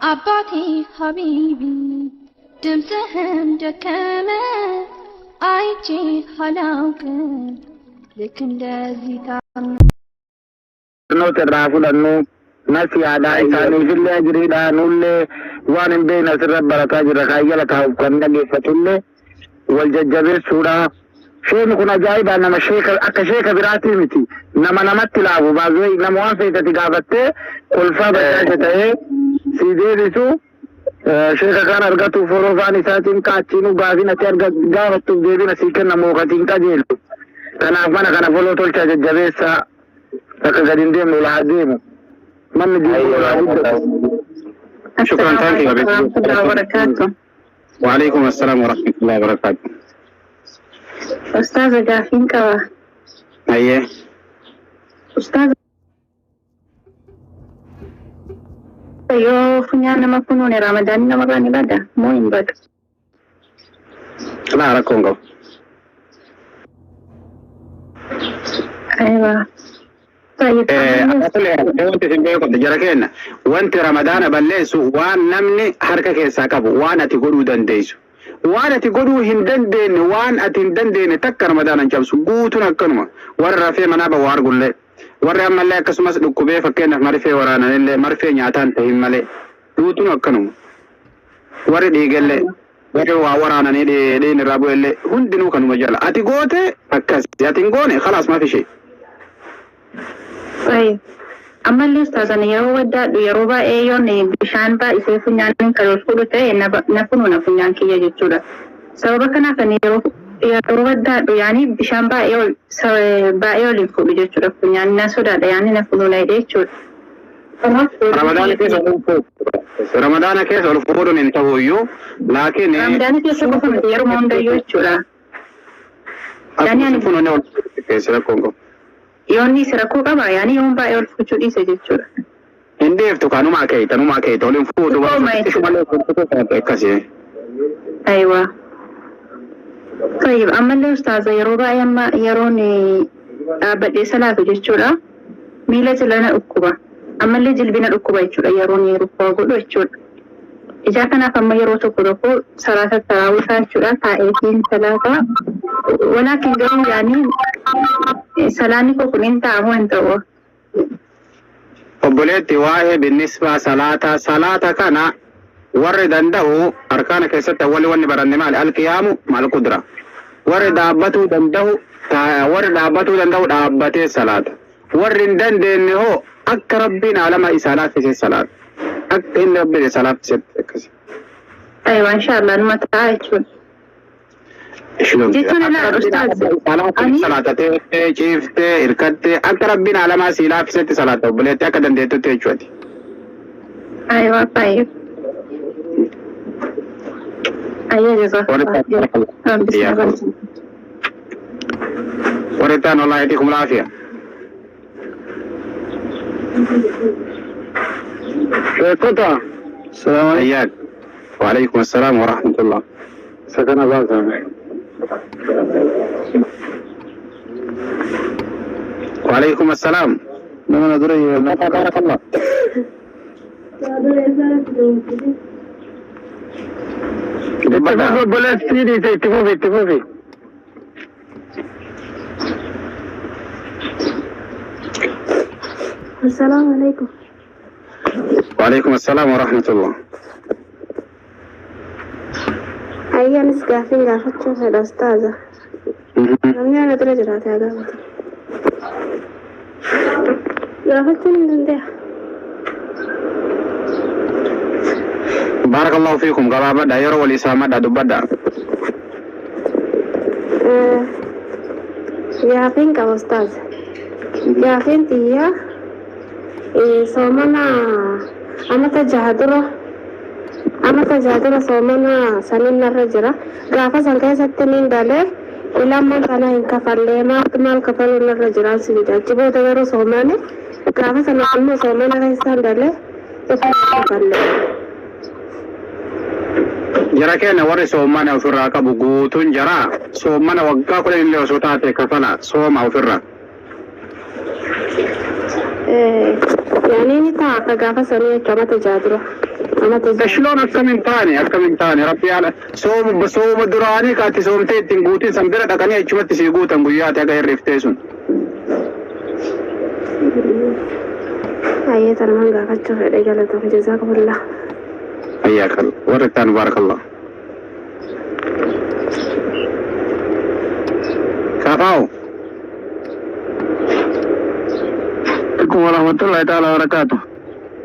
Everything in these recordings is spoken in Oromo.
አባቴ ሀቢቢ ድምፅህም ደከመ አይቼ አላውቅም ልክ እንደዚህ ታመ Barnoota irraa fudhannu nasihaadha isaaniifillee ajriidha nullee waan hin beekne asirra barataa jirra kaayyala taa'uuf kan dhageeffatullee wal jajjabeessuudha. Sheekni kun ajaa'iba nama sheeka akka sheeka biraatii miti nama namatti laafu baazee nama waan feetati gaafattee kolfaa bashaasha ta'ee si deebisu sheeka kan argatuuf horofaan isaatiin kaachiinuu gaafin ati gaafattuuf deebina sii kenna mookatiin qajeelu. Kanaaf mana kana foloo tolchaa jajjabeessaa akka gadi hin deemne ol haa deemu. Manni diinuu ol haa guddatu. شكرا. السلام Thank you. عليكم ورحمة الله وبركاته. وعليكم السلام ورحمة الله وبركاته. أستاذة gaafiin qaba. Ayyee. Ustaaza yoo funyaan nama funuune Ramadaanni namarraa ni bada moo hin badu? Laa rakkoon qabu. Aywa. طيب ammallee Wanti isin beeku jara keenya wanti Ramadaana balleessu waan namni harka keessaa qabu waan ati godhuu dandeessu. Waan ati godhuu hin dandeenye waan ati hin dandeenye takka Ramadaana hin cabsu guutuun akkanuma warra rafee manaa bahu argullee warri ammallee akkasumas dhukkubee fakkeenyaaf marfee waraananillee marfee nyaataan ta'in malee guutuun akkanuma warri dhiigellee warri waa waraananii dhiin irraa bu'ellee hundinuu kanuma jala ati goote akkas ati hin goone khalaas maafi ishee. طيب ammallee ustaazan yeroo waddaadhu yeroo baay'ee yoon bishaan baay'isee funyaan kan ol fuudhu ta'e na funuuna funyaan kiyya jechuudha. Sababa kanaaf ani yeroo yeroo waddaadhu yaani bishaan baay'ee ol baay'ee ol hin fuudhu jechuudha funyaan na sodaadha yaani na funuuna jedhee jechuudha. Kanaaf Ramadaana keessa ol fuudhu. Ramadaana keessa ol fuudhuun hin ta'u iyyuu laakiin Ramadaana keessa qofa miti yeroo hundayyuu jechuudha. Yaani ani funuun ol keessa rakkoon qabu. Yoonni si rakkoo qaba yaani yoon baay'ee ol fuuchuu dhiise jechuudha. Hin deeftu kanumaa keeyta numaa keeyta ol hin fuudhu. Xiqqooma jechuudha. Akkasii. Aywa. طيب ammallee ustaaza yeroo baay'ee amma yeroon dhaabbadhee salaatu jechuudha. Miila jala na dhukkuba. Ammallee jilbina dhukkuba jechuudha yeroon rukkoo godhu jechuudha. Ijaa kanaaf amma yeroo tokko tokko salaata taraawisaa jechuudha taa'eetiin salaata. Walaakin garuu yaani salaanni koo kun hin ta'amu hin ta'u. Obboleetti waa'ee binnisbaa salaataa salaata kana warri danda'u arkaana keessatti awwali wanni baranne maali alqiyaamu maal qudra warri dhaabbatuu danda'u warri dhaabbatuu danda'u dhaabbatee salaata warri hin dandeenye hoo akka rabbiin alama isaa laaffise salaata akka inni rabbiin isaa laaffisetti akkasi. Aywa inshallah numa ta'a jechuudha. Jechuun ilaa ustaaz ani Salaatatee ciiftee hirkattee akka rabbiin alamaa sii laaffisetti salaata obboleetti akka dandeettutti jechuudha. Aywa طيب. أيوة جزاك الله خير. بسم الله. Warri الله يعطيكم العافية. Sheekota السلام عليكم. حياك وعليكم السلام ورحمة الله. Sakana baasaa. وعليكم السلام. Nama na dura yeelna. بارك الله. Itti fufi obboleessi dhiise itti fufi itti fufi. السلام عليكم. وعليكم السلام ورحمة الله. Ayyaanis gaafiin gaafachuu fedha ustaaza. Namni ana dura jiraate haa gaafatu. Gaafachuun hin danda'a. بارك الله فيكم gabaabadha yeroo walii saamadha dubbadha. Gaafiin qaba ustaaza. Gaafiin xiyyaa soomana amata 6 dura soomana sanin narra jira. Gaafa san keessatti nin galee ilamman kana hin kafallee maal maal kafaluu narra jira si jedhe. Achi booda garuu soomane gaafa sana ammoo soomana keessaan galee ifa kafallee. Jara keenya warri soomana ofirraa qabu guutuun jara soomana waggaa 10 illee osoo taate kafala sooma ofirraa. Yaani ni ta'a akka gaafa sanii jechuudha amata 6 dura. Amata jaha. Tashloon akkam hin taane, akkam hin taane, rabbi haala sooma sooma duraanii kaatti soomtee ittiin guutin san bira dhaqanii achumatti sii guutan guyyaati haga hirriftee sun. Ayyee, tanumaan gaafachuu fedhe, galatoom, jazaakumullah. Hayyaakal warra itti aanu, baarakallah. Kaafaawu. عليكم ورحمة الله تعالى وبركاته.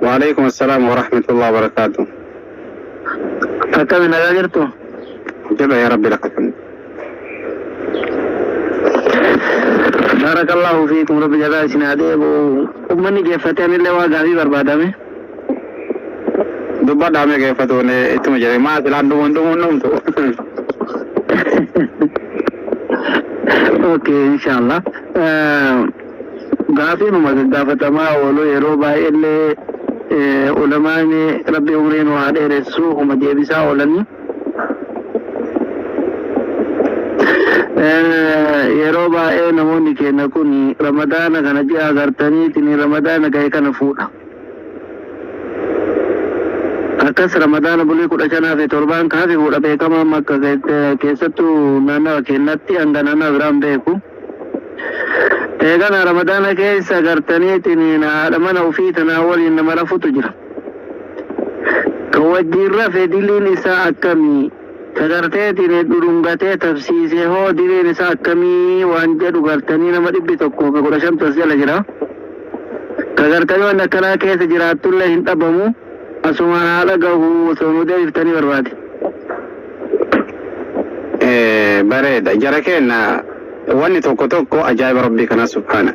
وعليكم السلام ورحمة الله وبركاته. Akkami, nagaa jirtu? Jala ya rabbi laka alhamd. بارك الله فيكم, rabbi jazaa isin haa deebi'u. Uummanni geeffatee anillee waa gaafii barbaadame. Dubbadhaa mee, geeffatuun ittuma jedhe maa silaan dhumuun dhumuun dhumtu. Okay, inshallah. Gaafiinuma gaggaafatamaa oolu yeroo baay'eellee ulamaan rabbi umrii nu haa dheeressu huma deebisaa oolanii. Yeroo baay'ee namoonni keenya kun Ramadaana kana ji'a agartaniitiin Ramadaana ga'e kana fuudha. Akkas Ramadaana bulii 15 fi torbaan kaafi fuudha beekamaa makka keessattuu naannawa keenyatti, hanga naannawa biraan beeku. Eegana Ramadaana keessa agartaniitiin haadha mana ofii tanaa waliin nama rafutu jira. Kan wajjin rafe diliin isaa akkamii? Ka garteetiin dhudhungatee tabsiise hoo diliin isaa akkamii waan jedhu gartanii nama 115tu as jala jira. Ka gartanii waan akkanaa keessa jiraattullee hin dhabamu. Asumaan haala gahu osoo nu deebiftanii barbaade. Bareeda jara keenya, wanni tokko tokko ajaa'iba rabbii kana subhaana.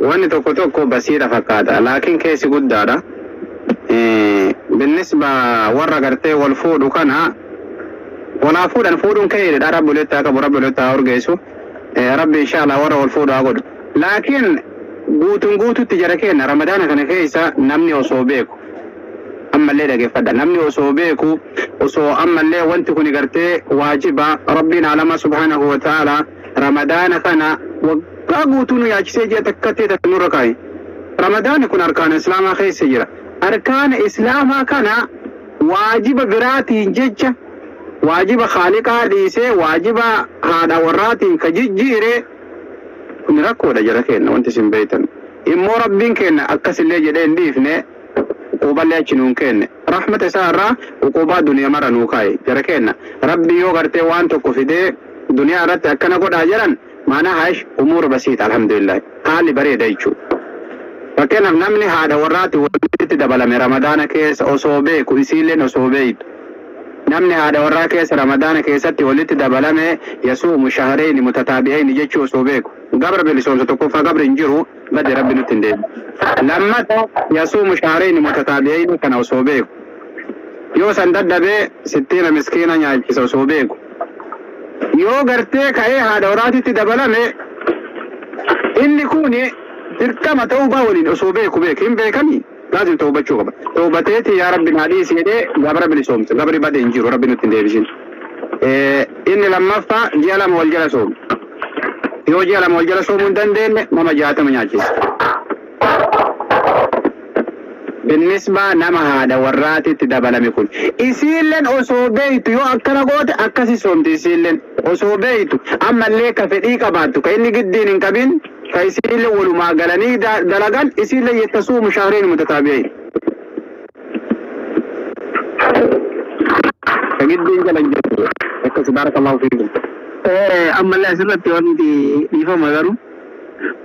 Wanni tokko tokko basiidha fakkaata, laakiin keessi guddaadha. Binnisba warra gartee wal fuudhu kana walaa fuudhan, fuudhuun ka'eedha, rabbi walitti haa qabu, rabbi walitti haa urgeessu, rabbi inshallah warra wal fuudhu haa godhu. Laakiin guutuun guututti jara keenya, Ramadaana kana keessa namni osoo beeku, ammallee dhageeffadha, namni osoo beeku, osoo ammallee wanti kun gartee waajiba rabbiin alama subhaanahu wa ta'ala Ramadaana kana waggaa guutuu nu yaachisee ji'a takka ta'e nurra kaa'e. Ramadaanni kun arkaana Islaamaa keessa jira. Arkaana Islaamaa kana waajiba biraatiin jecha waajiba Khaaliqaa dhiisee waajiba haadha warraatiin ka jijjiire kun rakkoodha jara keenya. Wanti isin beektan immoo rabbiin keenya akkasillee jedhee hin dhiifne, uquuballee achi nuun kenne, rahmata isaa irraa uquubaa duniyaa mara nuu kaa'e. Jara keenya, rabbi yoo gartee waan tokko fidee duniyaa irratti akkana godhaa jedhan, maanaa haayish umuura basiita, alhamdulillah, haalli bareeda jechuudha. Fakkeenyaaf namni haadha warraatti walitti dabalame Ramadaana keessa osoo beeku, isiilleen osoo beeytu, namni haadha warraa keessa Ramadaana keessatti walitti dabalame يصوم شهرين متتابعين jechuu osoo beeku, gabra bilisoomsa tokkoffaa gabri hin jiru bade, rabbi nutti hin deebi. Lammata يصوم شهرين متتابعين kana osoo beeku, yoo san dadhabee 60 miskiina nyaachisa osoo beeku, yoo gartee ka'ee haadha warraatitti dabalame, inni kun dirqama ta'uu waliin osoo beeku, beeku hin beekanii laazim ta'ubachuu qaba. Ta'ubateeti yaa rabbi naa dhiisi jedhee gabra bilisoomsa. Gabri bade hin jiru, rabbi nutti hin deebisin. Inni lammaffaa ji'a 2 wal jala soomu. Yoo ji'a 2 wal jala soomuu hin dandeenye, nama 60 nyaachisa. Binnisbaa nama haadha warraatitti dabalame kun, isiilleen osoo beeytu yoo akkana goote akkasi soomti. Isiilleen osoo beeytu ammallee ka fedhii qabaattu, ka inni giddiin hin qabin, ka isiillee walumaa galanii dalagan, isiillee يتصوم شهرين متتابعين ka giddiin jalan jedhu akkasi. بارك الله فيكم. Ammallee asirratti wanti dhiifama garuu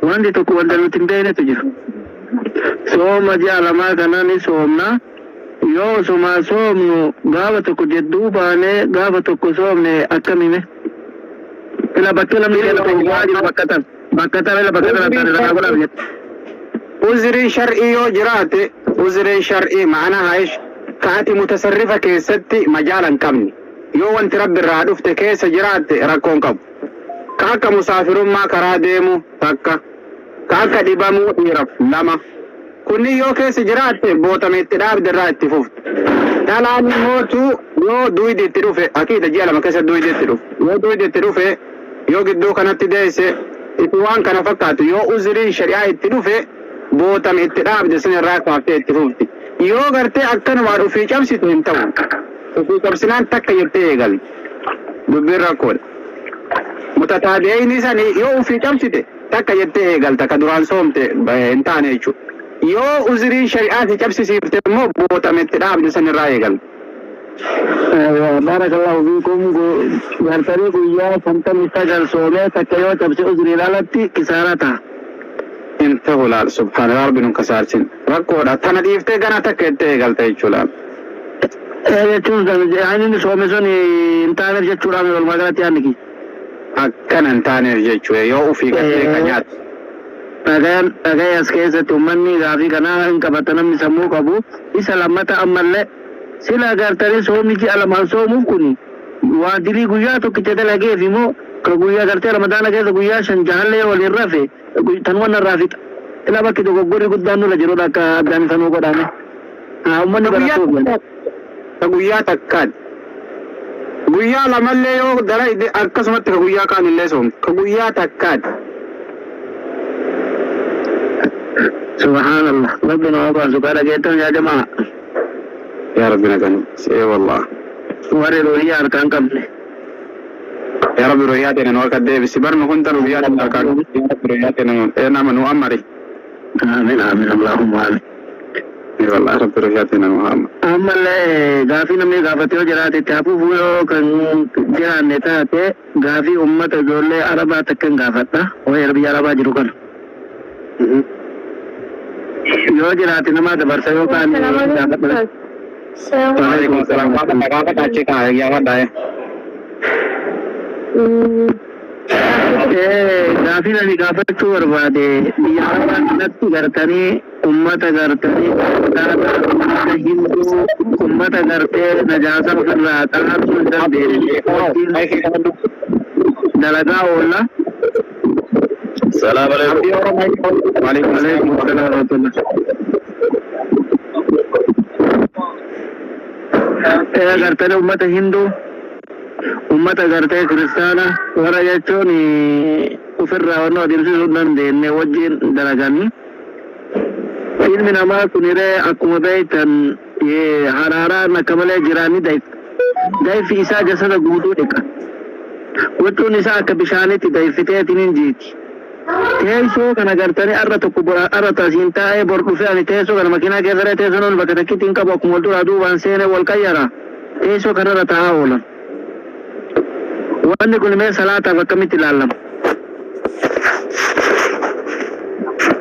wanti tokko wanta nuti hin beeknetu jira. Sooma ji'a lamaa kana ni soomna. Yoo osumaa soomnu gaafa tokko jedduu baanee gaafa tokko soomne akkamime? Ila bakkee namni keenya tokko bu'aa jiru bakka tan. Bakka tan ila bakka tan taane ragaa godhaaf jedhe. Uzriin shar'ii yoo jiraate, uzriin shar'ii ma'anaa haayish ka ati mutasarrifa keessatti majaala hin qabne, yoo wanti rabbi irraa dhufte keessa jiraatte rakkoon qabu. Ka akka musaafirummaa, karaa deemu takka, ka akka dhibamuu dhiiraf lama, kunni yoo keessa jiraatte bootame itti dhaabde irraa itti fufte. Dhalaan mootu yoo duydi itti dhufe, akiida ji'a 2 keessa duydi itti dhufe, yoo duydi itti dhufe, yoo gidduu kanatti deesse itti waan kana fakkaatu, yoo uzriin shari'aa itti dhufe bootame itti dhaabde sun irraa kaaftee itti fufti. Yoo gartee akkanumaan ofii cabsitu hin ta'u. Ofii cabsinaan takka jettee eegalti. Dubbiin rakkoodha. Mutataabi'ayni sani yoo ofii cabsite takka jettee eegalta ka duraan soomte hin taane jechuudha. Yoo uzriin shari'aa si cabsisiifte immoo bootametti dhaabde sanirraa eegalta. Barakallahu fiikum gartanii guyyaa 59 soomee takka yoo cabse uzriin alatti kisaaraa ta'a. Hin ta'u laal subhaana rabbi nun kasaarsin. Rakkoodha. Tana dhiiftee gana takka jettee eegalta jechuudha. Jechuun inni soome sun hin taaneef jechuudha walumaa galatti yaadni kiyya. Akkana hin taaneef jechuudha yoo ofii gartee ka nyaatu. Dhagayan dhagaya as keessatti uummanni gaafii kanaa hin qabata namni sammuu qabu isa lammata ammallee sila gartanii soomni ji'a lamaan soomuuf kun waa dilii guyyaa tokkicha dalageef immoo ka guyyaa gartee ramadaana keessa guyyaa shan jahallee waliin rafe tan wanna irraa fixa. Ila bakki dogoggorri guddaan nurra jirudha akka addaan ifanuu godhame. Haa uummanni baratuuf jedha. Ka guyyaa takkaati. Guyyaa lamallee yoo dalayde akkasumatti ka guyyaa kaanillee soomtu. Ka guyyaa takkaati. Subhaanallah. Rabbi nama baasu kaa dhageettan yaa jamaa. Yaa Rabbi nagan. See wallah. Warri ruhiyyaa harkaan qabne. Yaa Rabbi ruhiyyaa teena nu harka deebisi. Barnu kun tan ruhiyyaa teena harkaa qabne. Yaa Rabbi ruhiyyaa teena nu nama nu amari. Amiin amiin Allahumma amiin. Ee wallah Rabbi ruhiyyaa teena nu haa amari. Ammallee gaafii namni gaafate yoo jiraate itti hafuuf yoo kan jiraanne taate gaafii uummata ijoollee Arabaa takka hin gaafadha. Waa'ee biyya Arabaa jiru kana. Yoo jiraate nama dabarsa yoo kaan gaafadha. Waalaikum salaam. Gaafadha gaafadha achi kaa gaafadha. Gaafii ani gaafachuu barbaade biyya Arabaa kanatti gartanii uummata gartanii uummata Hinduu uummata gartee najaasa ofirraa xaasuu hin dandeenye wajjin dalagaa oolla. Salaam alaikum. Waalaikum Alaikum salaam. salaam wa rahmatullah. Gartanii uummata Hinduu uummata gartee kiristaana warra jechuun ofirraa wanna adeemsisuu hin dandeenye wajjin dalaganii. Ilmi namaa kuniree akkuma beektan haraaraan akka malee jiraanii dayfa. Dayfi isaa jasada guutuu dhiqa. Huccuun isaa akka bishaanitti dayfiteetiin hin jiiti. Teessoo kana gartanii arra tokko arra tasiin taa'ee bor dhufee ani teessoo kana makiinaa keessa teessoo noon bakka takkitti hin qabu akkuma wal duraa duubaan seenee wal qayyara. Teessoo kanarra taa'aa oolan. Wanni kun mee salaataaf akkamitti ilaalama?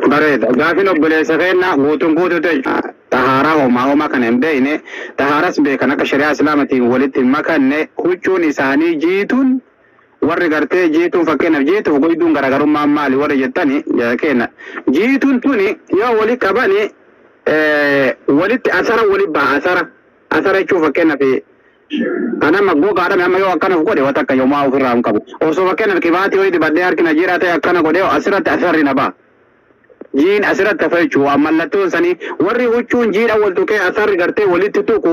Bareeda. Gaafin obboleessa keenya guutuun guutuutu xahaaraa homaa homaa kana hin beekne xahaaras beekan akka shari'aa islaamatiin walitti hin makanne huccuun isaanii jiituun warri gartee jiituun fakkeenyaaf jiituuf goyduun garaagarummaan maali warri jettani keenya jiituun tuni yoo wali qabani walitti asara wali ba'a asara asara jechuun fakkeenyaaf anama gogaadhame amma yoo akkana godhe waan takka yomaa ofirraa hin qabu osoo fakkeenyaaf qibaatii wayii dibadhee harki na jiraa ta'e akkana godhe asirratti asarri na ba'a. Jiin asirratti hafa jechuun waan mallattoon sanii warri huccuun jiidha wal tuqee asarri gartee walitti tuqu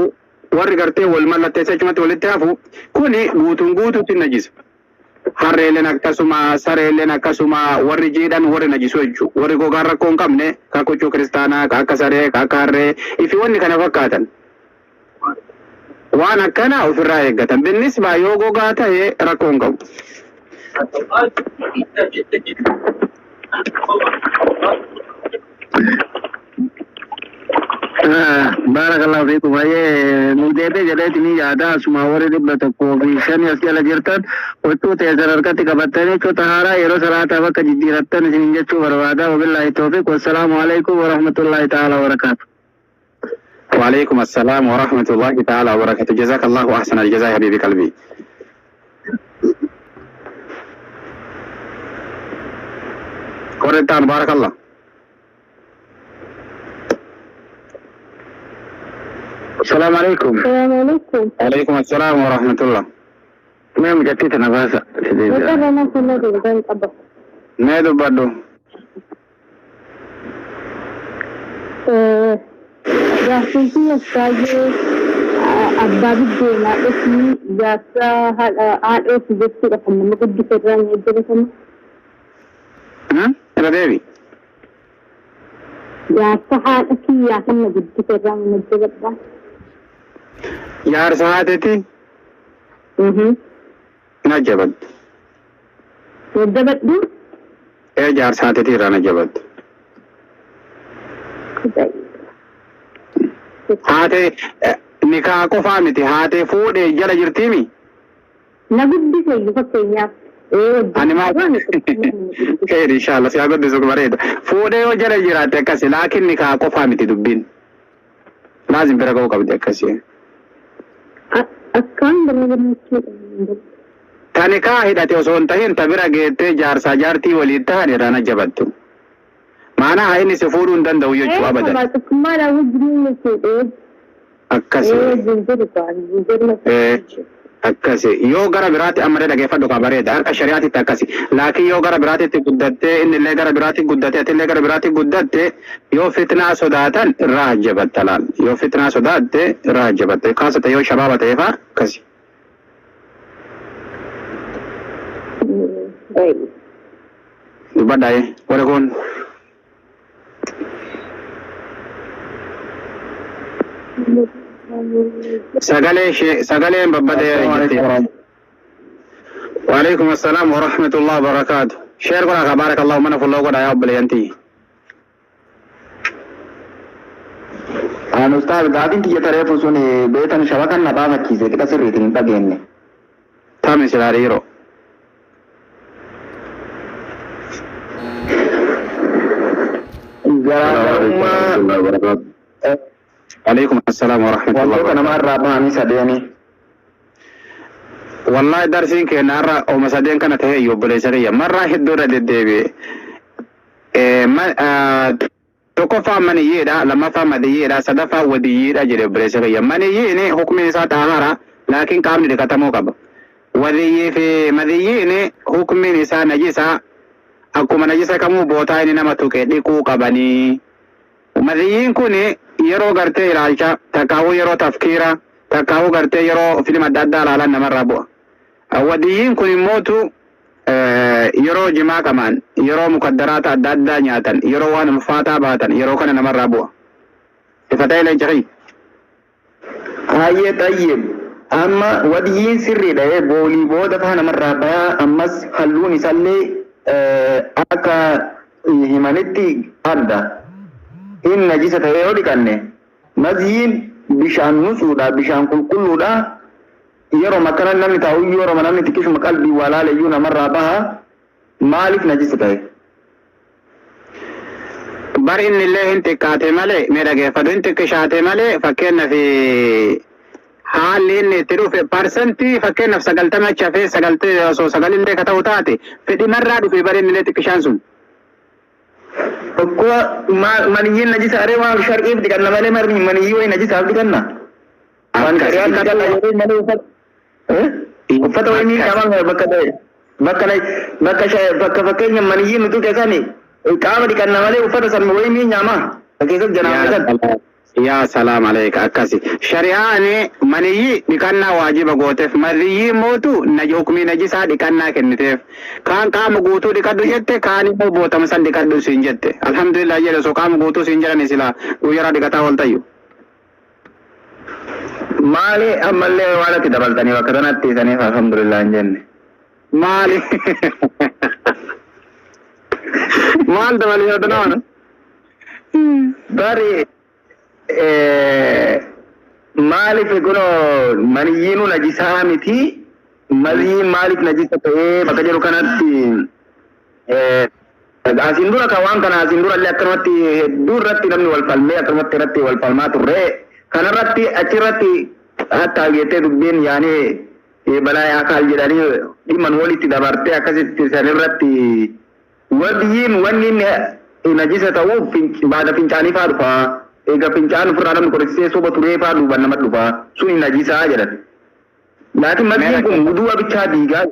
warri gartee wal mallatteessa achumatti walitti hafu kuni guutuun guutuutti najisa. Harreeleen akkasuma sareeleen akkasuma warri jiidhan warri najisu jechuudha. Warri gogaan rakkoo hin qabne ka huccuu kiristaanaa ka akka saree ka akka harree ifi wanni kana fakkaatan. Waan akkana ofirraa eeggatan. Binnisbaa yoo gogaa ta'e rakkoo hin qabu. Barakallahu fiikum. Baay'ee nu deebee jedheeti ni yaada asuma warri 105 as jala jirtan huccuu teessan harkatti qabattanii huccuu xahaaraa yeroo salaataaf akka jijjiirattan isinin jechuu barbaada. Wabillaahi tawfiiq. Wassalaamu alaikum warahmatullaahi ta'ala wabarakaatu. وعليكم السلام ورحمة الله تعالى وبركاته جزاك الله أحسن الجزاء حبيبي قلبي قرنتان بارك الله. السلام عليكم. السلام عليكم. وعليكم السلام ورحمة الله. Mee mucattii tana baasa. Waqarra kunna dubban qaba. Mee dubbadhu. Jaartiin kiyya baay'ee abbaa biddeenaa dhufni jaarsa haadha ofii jechuudha kan nama guddise irraa ni hojjetama. Irra deebi. Jaarsa haadha kiyyaa kan na guddise irraa mana jabadha. Jaarsa haateti na jabattu. Jajjabadhu. Ee, jaarsa haateti irraa na jabattu. Haatee nikaa qofaa miti, haatee fuudhee jala jirtiimi. Na guddise iyyuu fakkeenyaaf. Ani maal khayr inshallah si haa guddisu, bareeda. Fuudhee yoo jala jiraatte akkasi, laakiin nikaa qofaa miti dubbiin. Laazim bira ga'uu qabdi akkasi. Akkaan nama gammachuudha. Ta nikaa hidhate osoo hin tahin, ta bira geettee jaarsaa jaartii waliin tahan irraa na jabattu. Maanaa haa inni si fuudhuu hin danda'u jechuu abadan. Tokkummaadhaan wajjin fuudhee. Akkasi. Wajjin jiru jedhu. Akkasi. Yoo gara biraatti ammallee dhageeffadhu kaa bareeda. Harka shari'aatitti akkasi. Laakiin yoo gara biraatitti guddattee, inni illee gara biraatti guddatee, ati illee gara biraatti guddatte, yoo fitnaa sodaatan irraa jabatta laal. Yoo fitnaa sodaatte irraa jabatta. Kaasata yoo shabaaba ta'e faa akkasi. Dubbadhaa warri kun. Sagalee ishee sagaleen babbadee jirti. وعليكم السلام ورحمة الله وبركاته. Share godhaa بارك الله mana follow godhaa yaa obboleeyyantii. Aan ustaaz, gaafiin tiyya tareefu sun beetan shabakan na baafachiise, qixa sirriitiin hin dhageenye. Tami silaa dhiiroo. Garaagarummaa عليكم السلام ورحمة الله wantoota وبركاته. namarraa bahanii sadeeni. Wallahi darsiin keenya har'a ooma sadeen kana ta'e iyyuu obboleessa kiyya marraa hedduu irra deddeebi'e. Tokkoffaa maniyyeedha, lammaffaa madiyyeedha, sadaffaa wadiyyeedha jedhe obboleessa kiyya. Maniyyiin hukmiin isaa xaahara, laakiin qaamni dhiqatamuu qaba. Wadiyyii fi madiyyiin hukmiin isaa najisa, akkuma najisa kamuu bootaa inni nama tuqe dhiquu qabanii. Madiyyiin kun yeroo gartee ilaalcha takkaawuu, yeroo tafkiira takkaawuu, gartee yeroo film adda addaa ilaalan namarraa bu'a. Wadiyyiin kun immootu yeroo jimaa qamaan, yeroo mukaddaraata adda addaa nyaatan, yeroo waan ulfaataa baatan, yeroo kana namarraa bu'a. Ifa ta'e leenca kiyya. Hayyee, xayyib. Amma wadiyyiin sirriidha, boolii booda faa namarraa bayaa, ammas halluun isaallee akka himanitti adda. Inni najisa ta'ee yoo dhiqanne, mazyiin bishaan nusuudha, bishaan qulqulluudha. Yeroo akkana namni taa'u, yeroo namni xiqqishuma qalbii waa laale iyyuu namarraa baha. Maaliif najisa ta'e? Bar inni illee hin xiqqaate malee, mee dhageeffadhu, hin xiqqishaate malee, fakkeenyaaf haalli inni itti dhufe parsantii fakkeenyaaf 90 achi hafee sagaltee osoo sagalillee ka ta'u taate fedhimarraa dhufe bar inni illee xiqqishaan sun. Dhukkuba maniyyiin najisa aree waan sharqiif dhiqanna malee maniyyii wayi najisaaf dhiqanna. Waan shari'aan dhiqanna jedhee malee uffata. Uffata wayii ni qaban bakka ta'e. Bakka bakka bakka fakkeenya maniyyiin nutu keessani qaama dhiqanna malee uffata san wayii ni nyaama. Keessatti janaa san. Yaa salaam aleeka, akkasi. Shari'aan maniyyi dhiqannaa waajiba gooteef, madiyyi mootu hukmii najisaa dhiqannaa kenniteef. Kaan qaama guutuu dhiqadhu jette, kaan immoo bootama san dhiqadhu siin jette. Alhamdulillah jedhe, osoo qaama guutuu siin jedhani silaa guyyaraa dhiqataa ol tayyu. Maali ammallee waan ati dabaltanii bakka sanatti saniif alhamdulillah hin jenne? Maali? Maal dabalee yoo ta'an? Bari maaliif kunoo maniyyiinuu najisaa miti, mazyiin maaliif najisa ta'ee bakka jedhu kanatti, asiin dura kan waan kana asiin dura illee akkanumatti hedduu irratti namni wal falmee, akkanumatti irratti wal falmaa turre. Kanarratti achirratti hatta geettee dubbiin yaanii balaa yaakaal jedhanii dhimman walitti dabartee, akkasitti sanirratti wadiyyiin wanni inni najisa ta'uuf baada fincaanii faa dhufaa. Egaa fincaan ofirraa namni qorichisee soba turee faa duuban nama dhufaa, suni najisaa jedhan. Laakiin mazyiin kun wudu'a bichaa diigaa.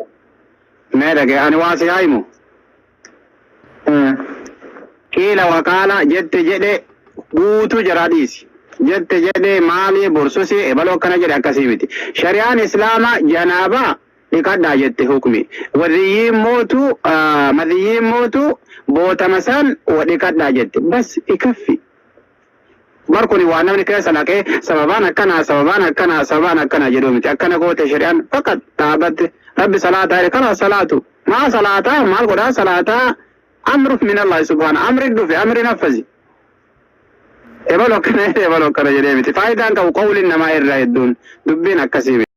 Mee dhagee, ani waa si haa himu. Qiila waqaala, jette jedhe, guutuu jaraa dhiisi. Jette jedhe maali borsusi ebaloo akkana jedhe akkasii miti. Shari'aan Islaamaa janaabaa dhiqadhaa jette hukmi. Wadiyyiin mootu madiyyiin mootu bootama san dhiqadhaa jette. Bas ikaffi. Bar kuni waan namni keessa naqee sababaan akkanaa, sababaan akkanaa, sababaan akkanaa jedhuu miti. Akkana goote shari'aan faqat dhaabatte. Rabbi salaataa jedhe, karaa salaatu. Maa salaataa, maal godhaa salaataa? Amruf min Allah subhaana, amri dhufe, amri naffazi. Ebalo akkana jedhee, ebalo akkana jedhee miti. Faayidaan qabu qawliin namaa irraa hedduun dubbiin akkasii miti.